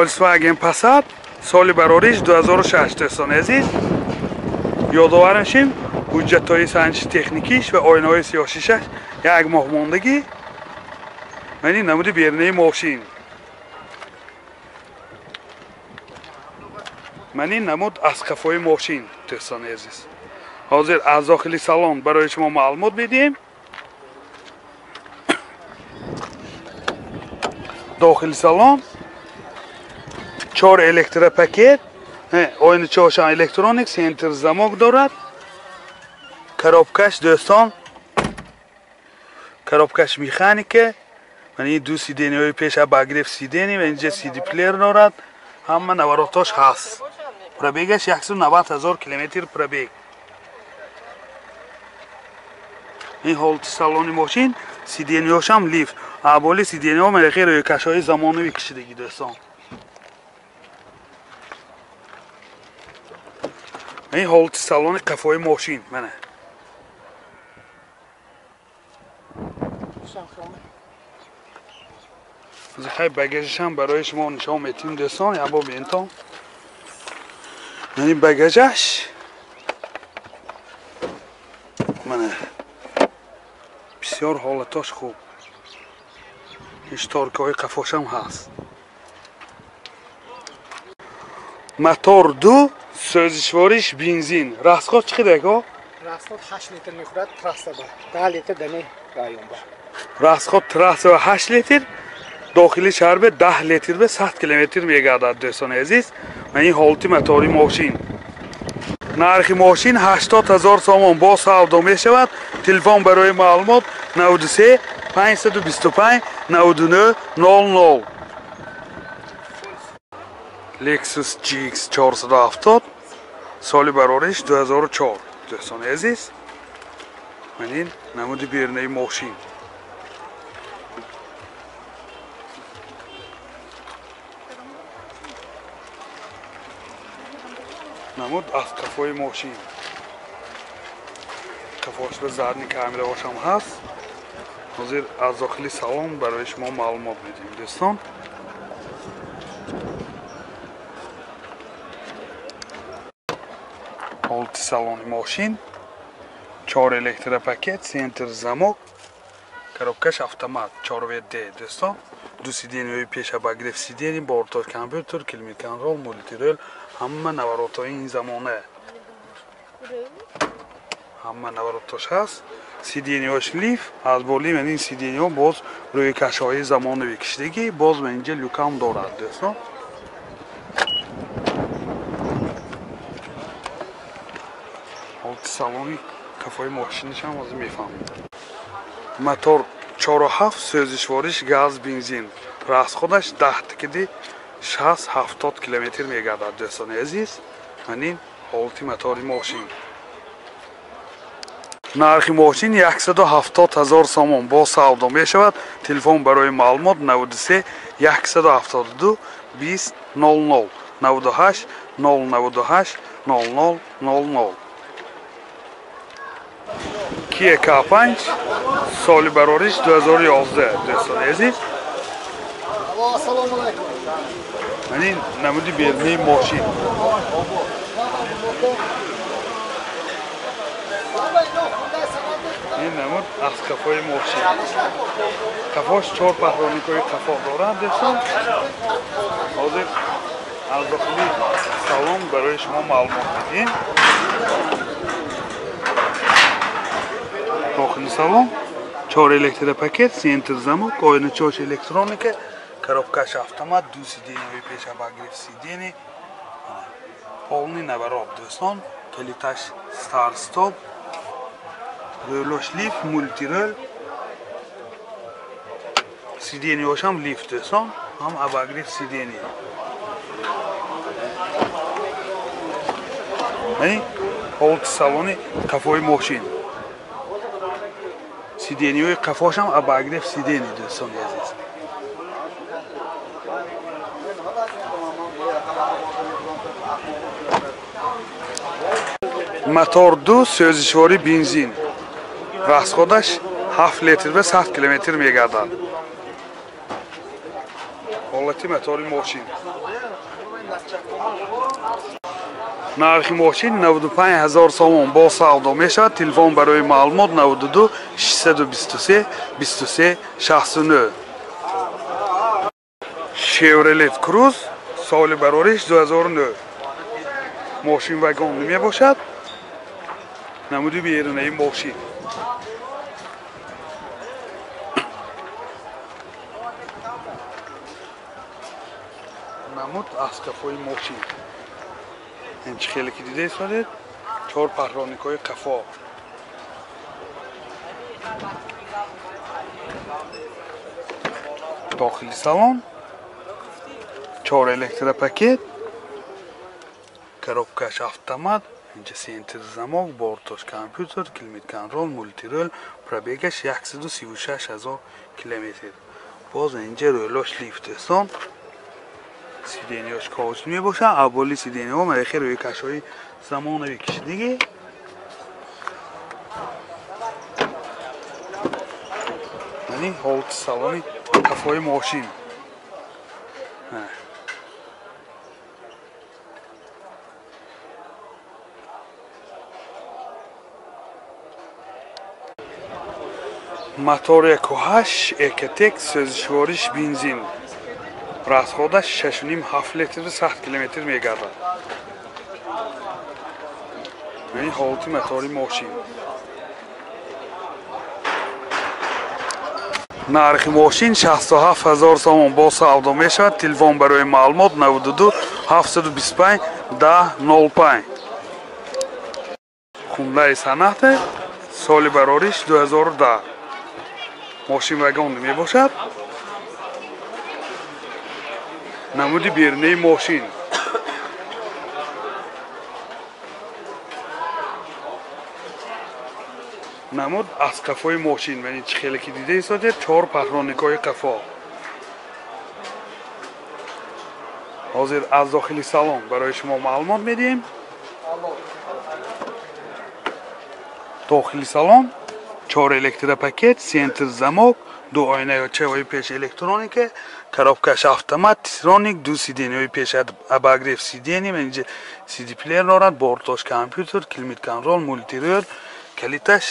Volkswagen Passat соли барориш 2006 дӯстони азиз. Ёдовар мешем ҳуҷҷатҳои санҷиши техникиш ва оинаҳои сиёҳшишаш як моҳ мондагӣ. Ман ин намуди берунаи мошин. Ман ин намуд аз қафои мошин дӯстони азиз. Ҳозир аз дохили салон барои шумо маълумот медиҳем. Дохили салон 4 электропакет, оиначаҳошам электроник, центр замок дорад. Коробкаш дӯстон, коробкаш механика. Ман ин ду сидениҳои пеш обогрев сидени ва инҷа CD плеер дорад. Ҳама наворотош ҳаст. Пробегаш 190 000 километр пробег. Ин ҳолати салони мошин, сидениҳошам лифт. Аболи сидениҳо мерехи рӯйкашҳои замонавӣ кашидагӣ дӯстон. Ин ҳолати салони қафои мошин мана. Хай багажашам барои шумо нишон медиҳем дӯстон, як бор бинтон. Ин багажаш мана бисёр ҳолатош хуб. Ин шторкаҳои қафошам ҳаст. Мотор 2, сӯзишвориш бензин. Расход чӣ қадар ако? Расход 8 литр мехӯрад трасса ба. 10 литр дами район ба. Расход трасса ба 8 литр, дохили шаҳр ба 10 литр ба 100 километр мегардад дӯстони азиз. Ман ин ҳолати мотори мошин. Нархи мошин 80 000 сомон бо савдо мешавад. Телефон барои маълумот 93 525 99 00. Lexus GX 470 соли барориш 2004 дӯстони азиз. Ман ин намуди берунаи мошин. Намуд аз қафои мошин. Қафош ба задни камераҳошам ҳаст. Ҳозир аз дохили салон барои шумо маълумот медиҳем дӯстон. Ҳолати салони мошин, 4 электропакет, центр замок, коробкаш автомат 4WD дӯстон. Ду сидениҳои пеш обогрев сидени, бортор компютер, климат-контрол, мультирол, ҳама наворотҳои ин замона. Ҳама наворотош ҳаст. Сидениҳош лифт, аз болии ман ин сидениҳо боз рӯйкашҳои замонавӣ кашидагӣ, боз ман инҷа люкам дорад дӯстон. Ҳолати салони қафои мошинашам ҳозир мефаҳмем. Мотор 4.7, сӯзишвориш газ бензин. Расходаш 10 киди 60-70 километр мегардад дӯстони азиз. Ман ин ҳолати мотори мошин. Нархи мошин 170 000 сомон бо савдо мешавад. Телефон барои маълумот 93 172 20 00 98 098 00 00. Kia K5 соли барориш 2011 дӯстони азиз. Ассалому алайкум. Ман ин намуди берунаи мошин. Ин намуд аз қафои мошин. Қафош 4 паҳроникҳои қафо дорад дӯстон. Ҳозир аз дохили салон барои шумо маълумот медиҳем. Дохили салон 4 электропакет, центр замок, оиначаҳош электроника, коробкаш автомат, ду сидениҳои пеш обогрев сидени, полный наворот дӯстон, калиташ старт стоп, рӯлош лифт, мультирол, сидениҳошам лифт дӯстон, ҳам обогрев сидени. Ин ҳолати салони қафои мошин. Сидениҳои қафошам обогрев сидени дӯстони азиз. Мотор 2, сӯзишворӣ бензин. Расходаш 7 литр ба 100 километр мегардад. Ҳолати мотори мошин. Нархи мошин 95 000 сомон бо савдо мешавад. Телефон барои маълумот 92 623 23 69. Chevrolet Cruze соли барориш 2009. Мошин вагон мебошад. Намуди берунаи мошин. Намуд аз қафои мошин. Ин чӣ хеле ки дида истодед, 4 паҳроникҳои қафо. Дохили салон 4 электропакет, коробкаш автомат, инҷа центр замок, бортош компютер, климат-контрол, мультирол, пробегаш 136 000 километр. Боз инҷа рӯлош лифт аст. Сидениёш кожи мебошад. Аввали сидениҳо марехи рӯйкашҳои замонавӣ кишидагӣ. Яъне ҳолати салони қафои мошин. Мотор 1.8 Экотек, сӯзишвориш бензин. Расходаш 6.5-7 литр 100 километр мегардад. Яъне ҳолати мотори мошин. Нархи мошин 67 000 сомон бо савдо мешавад. Телефон барои маълумот 92 725 10 05. Hyundai Sonata соли барориш 2010. Мошин вагон мебошад. Намуди берунаи мошин. Намуд аз қафои мошин. Яъне чӣ хеле ки дида истодед, 4 паҳроникҳои қафо. Ҳозир аз дохили салон барои шумо маълумот медиҳем. Дохили салон 4 электропакет, центр замок, ду оинаҳои пеш электроника, коробкаш автомат, титроник, ду сидениҳои пеш обогрев сидени, инҷа CD плеер дорад, бортош компютер, климат-контрол, мультирол, калиташ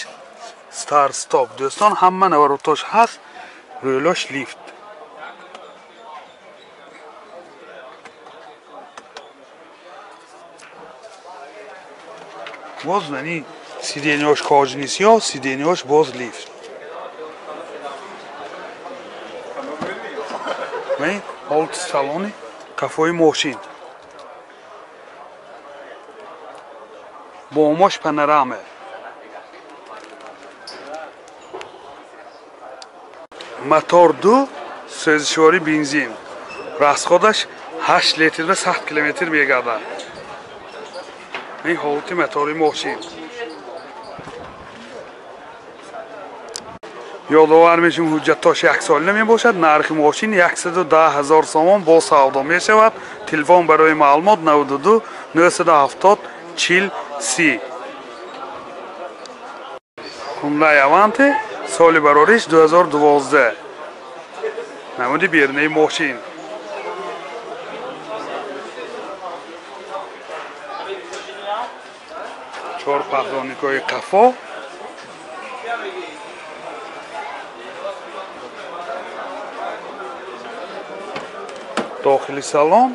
старт стоп. Дӯстон, ҳама наворотош ҳаст, рӯлош лифт. Боз яъне сидениҳош кожини сиёҳ, сидениҳош боз лифт. Ҳолати салони қафои мошин. Бомош панорама. Мотор 2, сӯзишворӣ бензин. Расходаш 8 литр ва 100 километр мегардад. Ин ҳолати мотори мошин. Ёдовар мешавем, ҳуҷҷатҳош яксола мебошад. Нархи мошин 110 000 сомон бо савдо мешавад. Телефон барои маълумот 92 970 40 30. Hyundai Avante соли барориш 2012. Намуди берунаи мошин. Чор паҳроникҳои қафо. Дохили салон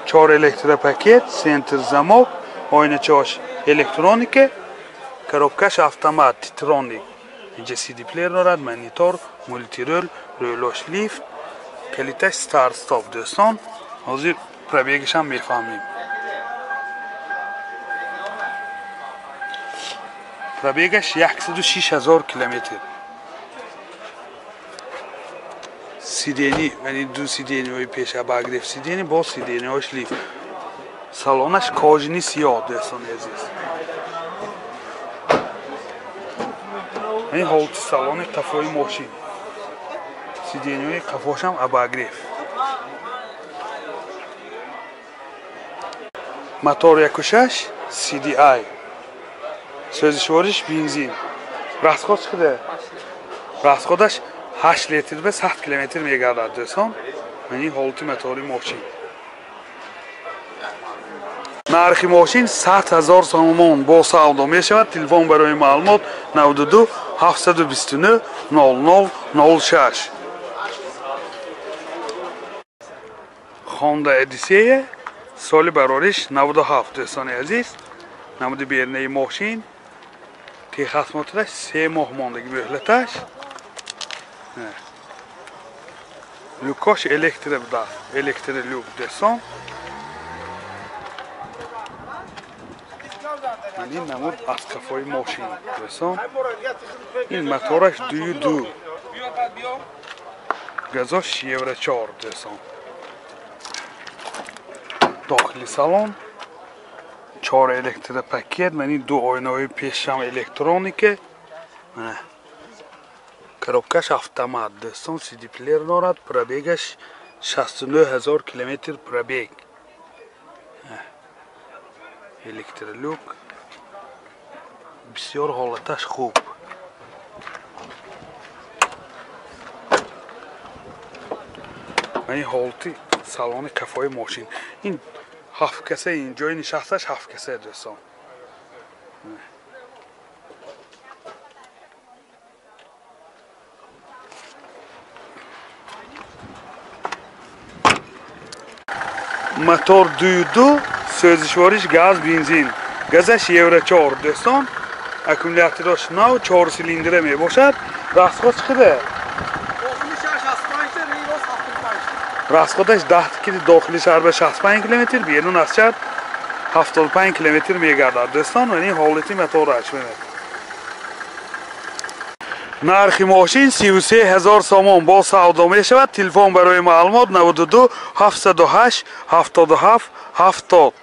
4 электропакет, центр замок, оиначаҳош электроника, коробкаш автомат, титроник. Инҷа CD плеер дорад, монитор, мультирол, рӯлош лифт, калиташ старт стоп. Дӯстон, ҳозир пробегашам мефаҳмем. Пробегаш 106 000 километр. Сидени, яъне ду сидениҳои пеш обогрев сидени, боз сидениҳош лифт. Салонаш кожини сиёҳ, дӯстони азиз. Ин ҳолати салони қафои мошин. Сидениҳои қафошам обогрев. Мотор 1.6 CDI. Сӯзишвориш бензин. Расход чӣ қадар? Расходаш 8 литр ба 100 километр мегардад дӯстон. Мани ҳолати мотори мошин. Нархи мошин 100 000 сомон бо савдо мешавад. Телефон барои маълумот 92 729 00 06. Honda Odyssey соли барориш 97 дӯстони азиз. Намуди бернаи мошин техосмотраш 3 моҳ мондагӣ мӯҳлаташ. Люкош электро буда, электролюк дӯстон. Ин намуд аз кафои мошин дӯстон. Ин мотораш 2.2, газош евро 4 дӯстон. Дохили салон 4 электропакет, мани ду оинаҳои пешам электронике. Коробкаш автомат дӯстон, CD плеер дорад, пробегаш 69 000 километр пробег. Электролюк бисёр ҳолаташ хуб. Мани ҳолати салони кафои мошин. Ин ҳафт каса, ин ҷои нишасташ ҳафт каса дӯстон. Мотор 2.2, сӯзишвориш газ, бензин. Газаш евро 4 дӯстон. Аккумулятораш нав 4 силиндра мебошад. Расход чӣ қадар? Расходаш 10 кили дохили шаҳр ба 65 километр, берун аз шаҳр 75 километр мегардад дӯстон. Ва ин ҳолати мотораш мебошад. Нархи мошин 33 000 сомон бо савдо мешавад. Телефон барои маълумот 92 708 77 70.